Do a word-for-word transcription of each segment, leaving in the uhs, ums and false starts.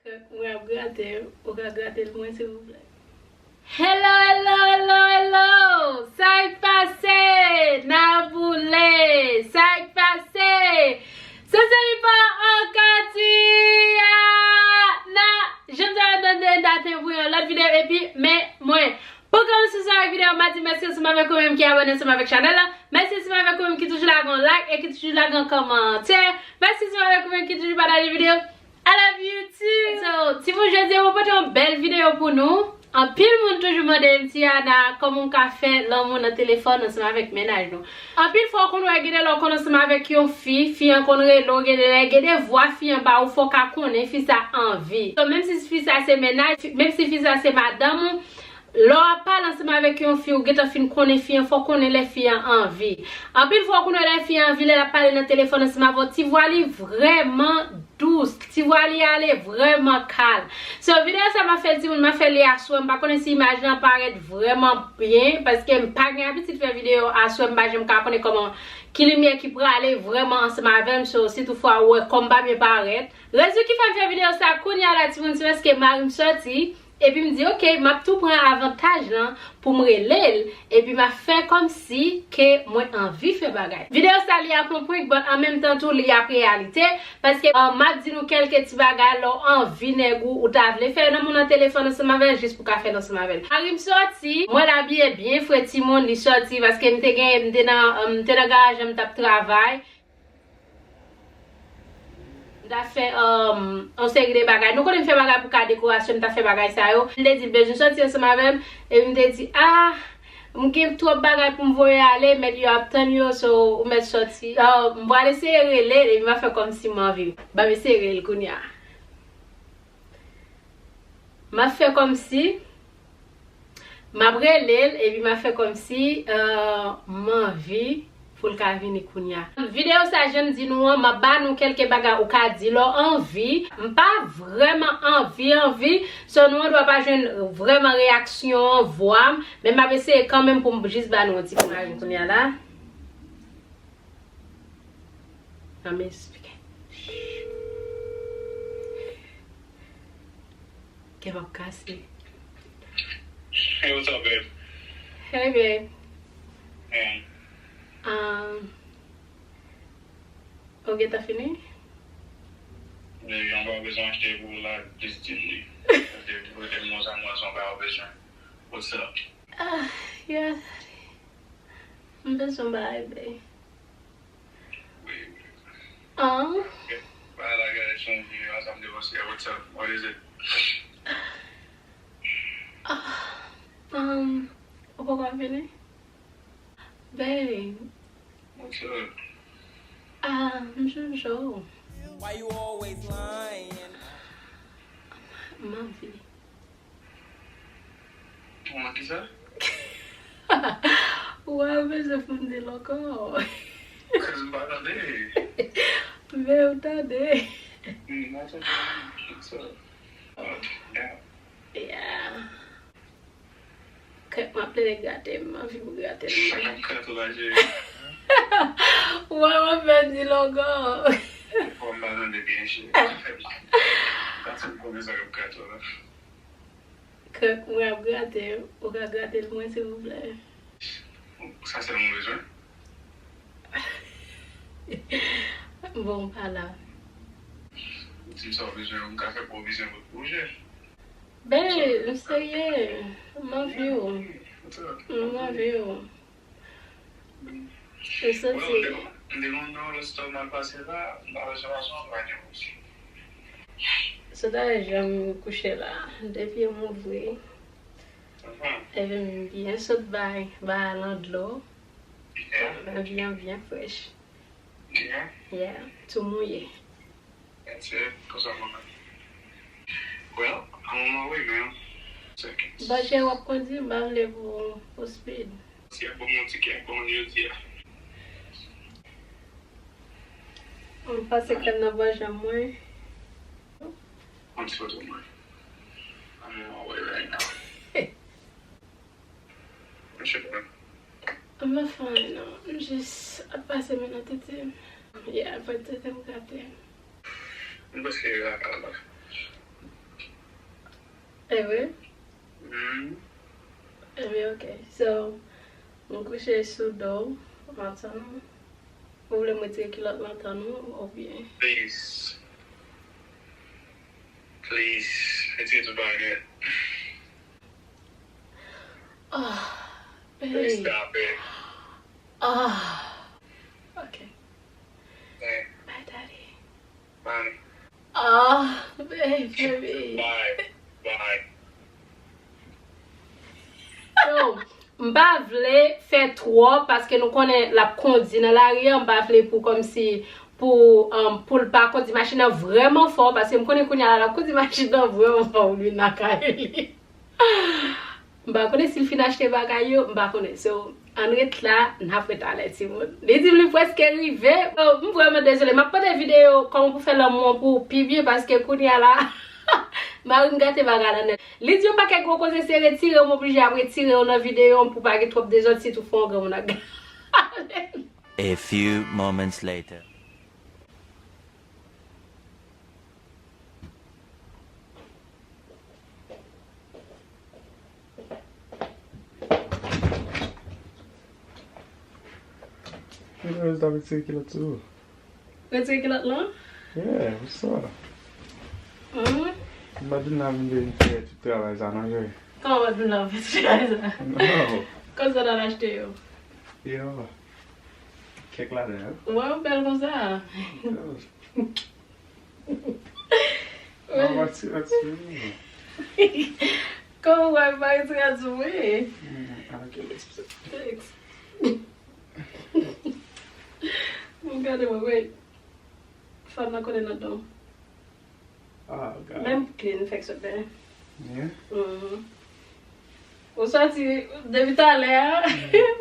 Mwen ap grate, ou ka grate l mwen, silvouplè? Hello, hello, hello, hello! Sa k pase? Nan boule! Sa k pase? Se Jennifer Okati a! Nan, jan m te di w, m ta te voye yon lòt videyo, epi, men, mwen, pou kòmanse ansanm avèk videyo, m ap di mèsi ansanm avèk ou menm ki abòne ansanm avèk chanèl la. Mèsi ansanm avèk ou menm ki toujou lage yon like e ki toujou lage yon kòmantè. Mèsi ansanm avèk ou menm ki toujou pataje videyo. I love you too. So, timoun, jodi a mwen pote yon bèl videyo pou nou. Anpil moun toujou mande m, "Tiana, kòman w ka fè lanmou nan telefòn ansanm avèk mennaj nou?" Anpil fwa, w konn wè, gen de lè w konn ansanm avèk yon fi, fi an konn rele w, gen de lè, gen de vwa fi an ba ou, fò w ka konnen fi sa anvi. So, menm si fi sa se mennaj, menm si fi sa se madanm ou, lè w ap pale ansanm avèk yon fi, ou gentan fin konnen fi an, fò w konnen lè fi an anvi. Anpil fwa, w konn wè lè fi an anvi, lè l ap pale nan telefòn ansanm avè w, ti vwa li vrèman dous, ti vwa li ale vrèman kalm. So, videyo sa m ap fè l, timoun, m ap fè li aswè. M pa konnen si imaj lan parèt vrèman byen, paske m pa gen abitid fè videyo aswè, m pa janm ka konnen kòman, ki limyè ki prale vrèman ansanm avè m. So, si toutfwa ou wè kò m pa byen parèt, rezon ki fè m fè videyo sa kounye a la, timoun, se paske mari m sòti, epi m di, "Ok, m ap tou pran avantaj lan pou m rele l, epi m ap fè kòmsi ke mwen anvi fè bagay." Videyo sa, li ap yon prank, but an menm tan tou, li ap reyalite, paske, uh, m ap di nou kèlke ti bagay, lè w anvi nèg ou, ou ta vle fè lanmou nan telefòn ansanm avè l, jis pou ka fè l ansanm avè l. Mari m sòti, mwen l abiye byen fre, timoun, li sòti, paske m te gen, m te nan, um, m te nan garaj la, m t ap travay. M ta fè, um, yon seri de bagay. Nou konnen m fè bagay pou ka dekorasyon, m ta fè bagay sa yo. M te di l bezwen sòti ansanm avè m. Epi m te di, "Ah, m gen twòp bagay pou m voye ale, mèt yo ap tann yo, so ou mèt sòti." Uh, m pral eseye rele l, epi m ap fè kòmsi m anvi. Ban m eseye rele l kounye a. M ap fè kòmsi. M ap rele l, epi m ap fè kòmsi, euh, m anvi pou l ka vini kounye a. Videyo sa, jan m di nou an, m ap ba nou kèlke bagay ou ka di lè w anvi. M pa vrèman anvi, anvi. So, nou an dwa pa jwenn vrèman reyaksyon an, vwa m. Men m ap eseye kanmenm pou m jis ba nou yon ti imaj kounye a la. Nan men esplike. Kè m ap kase. Hey, what's up, babe? Hey, babe. Hey. Um, ou gentan fini? Baby, yon bagay ou bezwen achte pou ou la, just di m li. Paske ou te di m yon zanmi w se yon bagay ou bezwen. What's up? Ah, yeah. M bezwen yon bagay, babe. Wi, wi. Ah. Ba la gade son videyo a, sa m te panse. What's up? What is it? Ah, um, ou poko vini? Babe. What's up? Ah, m jojo. Why you always lying? M anvi. Kòman kisa? Ou pa bezwen pou m di l ankò. Cause m pa tande. Men ou tande. M pa tande. So, oh, damn. Yeah. Kèk m ap plede grate m, m anvi pou grate m. Sa k ap grate w la, cheri? Ou pa wè m ap pèdi longo. Fò m pa tande byen, cheri. Sa fè m mal. Pèsonn konnen sa k ap grate w la. Kèk mwen ap grate, ou ka grate l mwen, silvouplè? Sa sèl mwen bezwen. Bon, m pa la. Di m sa w bezwen, m ka fè pou w bizwen pou w je. Ben, m serye. M anvi w. M anvi w. M santi. Well, m te, m te konn nan lòt stòl mal pase la, m pa wè jan w ap gen osi. Sot a jan m kouche la, depi m ouvri. Epi m byen sot bay, bay lan dlo. Yeah. Byen, byen, byen frèch. Yeah. Yeah, tou mouye. That's it. Konsa mwen menm. Well, I'm on my way, man. Seconds. Bòjè w ap kondui, m pa vle pou, pou speed. Si y ap ban m yon tikè, ban m jodi a. M pase krèm nan bòjè mwen. An ti foto mwen. I'm on my way right now. M pa fè anyen non. M jis ap pase men nan tete m. Yeah, vant tete m gate. M prèske rive lakay la. Se vre? Mm. Ebyen, ok. So, m kouche sou do w, m ap tann ou. Ou vle m retire kilòt lan tann ou, oubyen? Please. Please. Retire tout bagay nèt. Ah, babe. Please stop it. Ah. Ok. Bye. Bye, daddy. Bye. Ah, babe, baby. Bye. Bye. So, m pa vle fè twòp paske nou konnen l ap kondi nan lari a, m pa vle pou kòmsi pou, um, pou l pa kondi machin nan vrèman fò, paske m konnen kounye a la l ap kondi machin nan vrèman fò pou l vin lakay li. M pa konnen si l fin achte bagay yo, m pa konnen. So, ann ret la, n ap wè talè, timoun. Li di m li prèske rive. Oh, m vrèman dezole. M ap pote videyo kòman pou fè lanmou an pou w pi byen, paske kounye a la, mari m gate bagay la nèt. Li di yon pakèt gwo koze, se retire w, m oblije ap retire w nan videyo an pou pa gen twòp dezòd, sitou fò w granmoun ak gade. A few moments later. Mwen ta retire kilòt sou ou. Retire kilòt lan? Yeah, what's up? Mm. Madonna vin de vin fè tout travay sa, non, Joy? Kòman Madonna fè tout travay sa? No. Kòman sa w al achte yo? Yo. Kèk ladan yo. Wè, ou bèl konsa. Yo. Mwen pa ti ati. Kòman w pa ti ati, wi? Mm, ok, let's go. Thanks. Mwen gade mwen, wait. Fanm nan konnen nan don. Oh, God. Menm clean fèk sot dèyè. Yeah? Mhm. Ou soti depi talè a,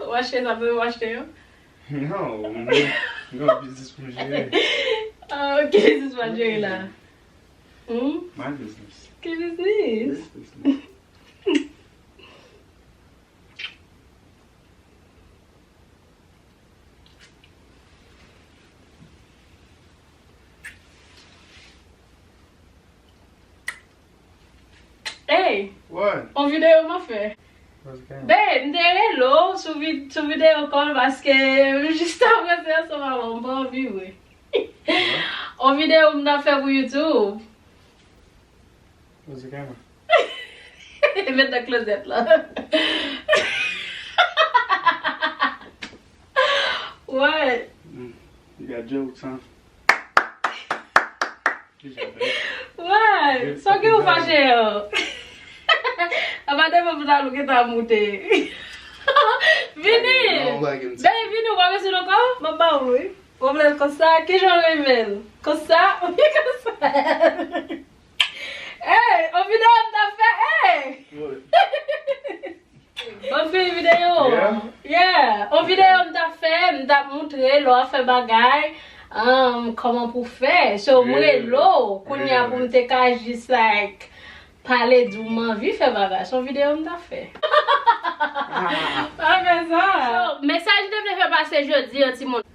ou achte sa pou ou achte yo? Non, mwen gen yon biznis pou m jere. Ah, ki biznis w ap jere la? Hmm? My business. Ki biznis? This business. Hey! What? On videyo m ap fè. What's going on? Babe, m te rele w sou vid-, sou videyo call paske m jis ap rantre ansanm avè w, m pa anvi vre. On videyo m t ap fè pou YouTube. What's the camera? Met nan klozèt la. What? Mm. You got jokes, huh? Why? Sa ki ou fache yo? Apa devan pou talou ki ta moute. Vini! Baby, vini, ou pa bezwen ankò? Mwen ba ou, wi. Ou vle l konsa? Kijan w renmen l? Konsa? Ou byen konsa? Hey, on videyo m ta fè, hey! Bon, fin videyo. Yeah. Yeah. On videyo m t ap fè, m t ap moutre lè w ap fè bagay, um, kòman pou fè. So, m rele w kounye a pou m te ka jis, like, pale di w m anvi fè bagay. Se on videyo m t ap fè. Pa fè sa. So, mesaj m te vle fè pase jodi an, timoun.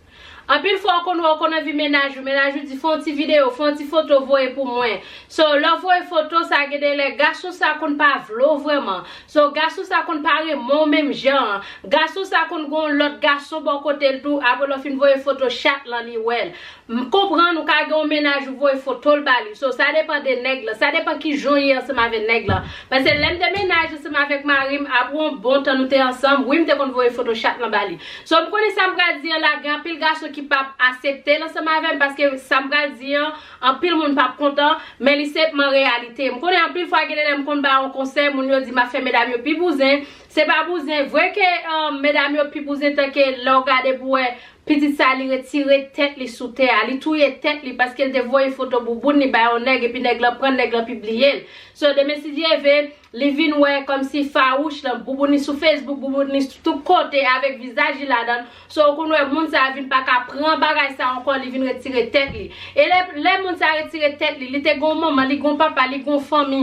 Anpil fwa, w konn wè, w konn anvi mennaj ou, mennaj ou di, "Fè yon ti videyo, fè yon ti foto, voye pou mwen." So, lè w voye foto sa, gen de lè, gason sa konn pa vle w vrèman. So, gason sa konn pa renmen w menm jan an. Gason sa konn gen yon lòt gason bò kote l tou, apre lè w fin voye foto chat lan, li wè l. M konprann ou ka gen yon mennaj ou voye foto l ba li. So, sa depann de nèg lan. Sa depann kijan w ye ansanm avè nèg lan. Paske lè m te mennaj ansanm avèk mari m, apre yon bon tan nou te ansanm, wi, m te konn voye foto chat lan ba li. So, m konnen sa m pral di an la, gen anpil gason ki p ap aksepte l ansanm avè m, paske sa m pral di an, anpil moun p ap kontan, men li senpman reyalite. M konnen anpil fwa, gen de lè m konn ba yon konsèy, moun yo di m ap fè medam yo pi bouzen. Se pa bouzen. Vre ke, um, medam yo pi bouzen tanke lè w gade pou wè pitit sa, li retire tèt li sou tè a, li touye tèt li paske l te voye foto bouboun li bay yon nèg, epi nèg lan pran, nèg lan pibliye l. So, demen, si Dye vle, li vin wè kòmsi fawouch lan, bouboun li sou Facebook, bouboun li sou tout kote avèk vizaj li ladan l. So, ou konn wè moun sa a vin pa ka pran bagay sa ankò, li vin retire tèt li. E lè, lè moun sa a retire tèt li, li te gen yon manman, li gen yon papa, li gen yon fanmi.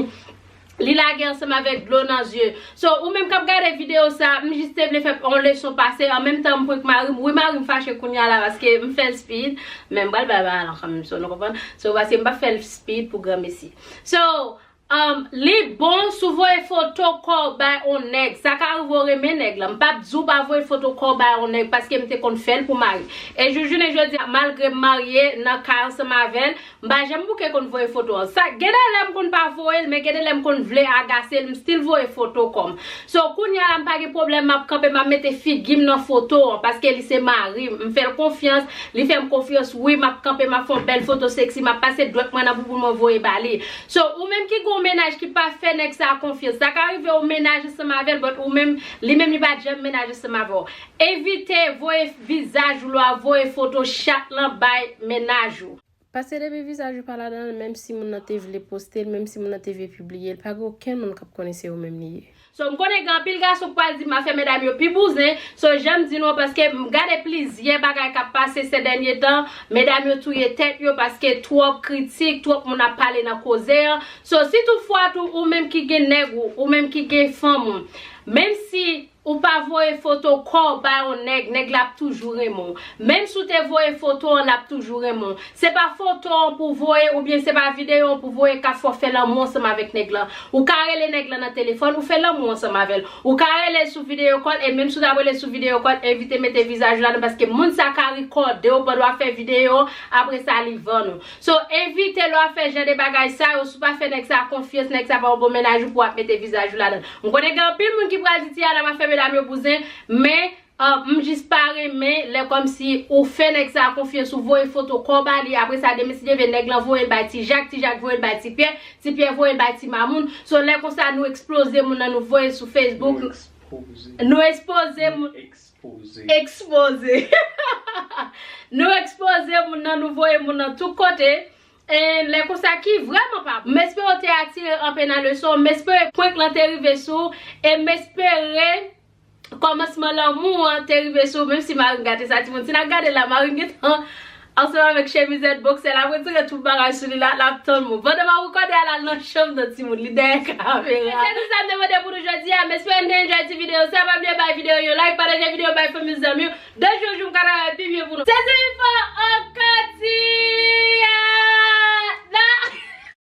Li lage ansanm avèk dlo nan zye. So, ou menm k ap gade videyo sa, m jis te vle fè yon leson pase, an menm tan m prank mari m. Wi, mari m fache kounye a la, paske m fè l speed, men m pral bay bagay lan kanmenm, so, nou konprann? So, paske m p ap fè l speed pou granmesi. So, Um, li bon si w voye foto kò w bay on nèg. Sa ka rive w renmen nèg lan. M p ap di w pa voye foto kò w bay on nèg paske m te konn fè l pou mari. E jou jounen jodi a, malgre m marye nan kay ansanm avè l, m pa janm bouke konn voye foto an. Sa, gen de lè m konn pa voye l, men gen de lè m konn vle agase l, m still voye foto kò m. So, kounye a la, m pa gen pwoblèm, m ap kanpe, m ap mete figi m nan foto an, paske li se mari m. M fè l konfyans, li fè m konfyans, wi, m ap kanpe, m ap fè yon bèl foto seksi, m ap pase dwèt mwen nan bouboun mwen voye ba li. So, ou menm ki gen yon mennaj ki pa fè nèg sa konfyans, sa ka rive ou mennaj ansanm avè l, but ou menm, li menm li pa t janm mennaj ansanm avè w. Evite voye vizaj ou lè w ap voye foto chat lan bay mennaj ou. Paske depi vizaj ou pa ladan l, menm si moun nan te vle poste l, menm si moun nan te vle pibliye l, pa gen okenn moun k ap konnen se ou menm li ye. So, m konnen gen anpil gason k pral di m ap fè medam yo pi bouzen. So, jan m di nou an, paske m gade plizyè bagay k ap pase se dènye tan, medam yo touye tèt yo paske twòp kritik, twòp moun ap pale nan koze an. So, si toutfwa tou ou menm ki gen nèg ou, ou menm ki gen fanm ou, menm si ou pa voye foto kò w bay yon nèg, nèg la ap toujou renmen w. Menm si w te voye foto an, l ap toujou renmen w. Se pa foto an pou w voye oubyen se pa videyo an pou w voye k ap fè w fè lanmou ansanm avèk nèg lan. Ou ka rele nèg lan nan telefòn, ou fè lanmou ansanm avè l. Ou ka rele l sou videyo call, e menm si w t ap rele l sou videyo call, evite mete vizaj ou ladan paske moun sa ka rekòde w pandan w ap fè videyo an, apre sa li vann ou. So, evite lè w ap fè jan de bagay sa yo, si w pa fè nèg sa konfyans, nèg sa pa yon bon mennaj ou pou w ap mete vizaj ou ladan. M konnen gen anpil moun ki pral di Tiana ap fè medam yo bouzen, men, ah, m jis pa renmen lè kòmsi ou fè nèg sa konfyans, ou voye foto kò w ba li, apre sa demen si Dye vle nèg lan voye l bay Ti Jak, Ti Jak voye l bay Ti Pyè, Ti Pyè voye l bay Ti Mamoun. So, lè konsa nou eksploze moun nan, nou voye sou Facebook. Nou ekspoze. Nou ekspoze moun. Ekspoze. Ekspoze. Nou ekspoze moun nan, nou voye moun nan tout kote. E lè konsa ki vrèman pa bon. M espere w te atire anpe nan leson. M espere prank lan te rive sou ou. E m espere kòmansman lanmou an te rive sou ou. Menm si Marine gate sa, timoun. Si n ap gade la, Marine gentan ansanm avèk chemizèt, boksè, l ap retire tout bagay sou li la, l ap tann mwen. Pandan m ap rekòde a, l al nan chanm nan, timoun, li dèyè kamera. Se tout sa m te pote pou nou jodi a. M espere n te enjoy ti videyo sa. Pa bliye bay videyo yon like, pataje videyo, bay fanmi, zanmi w. De jou jou m ka travay pi byen pou nou. Se Jennifer Ancati!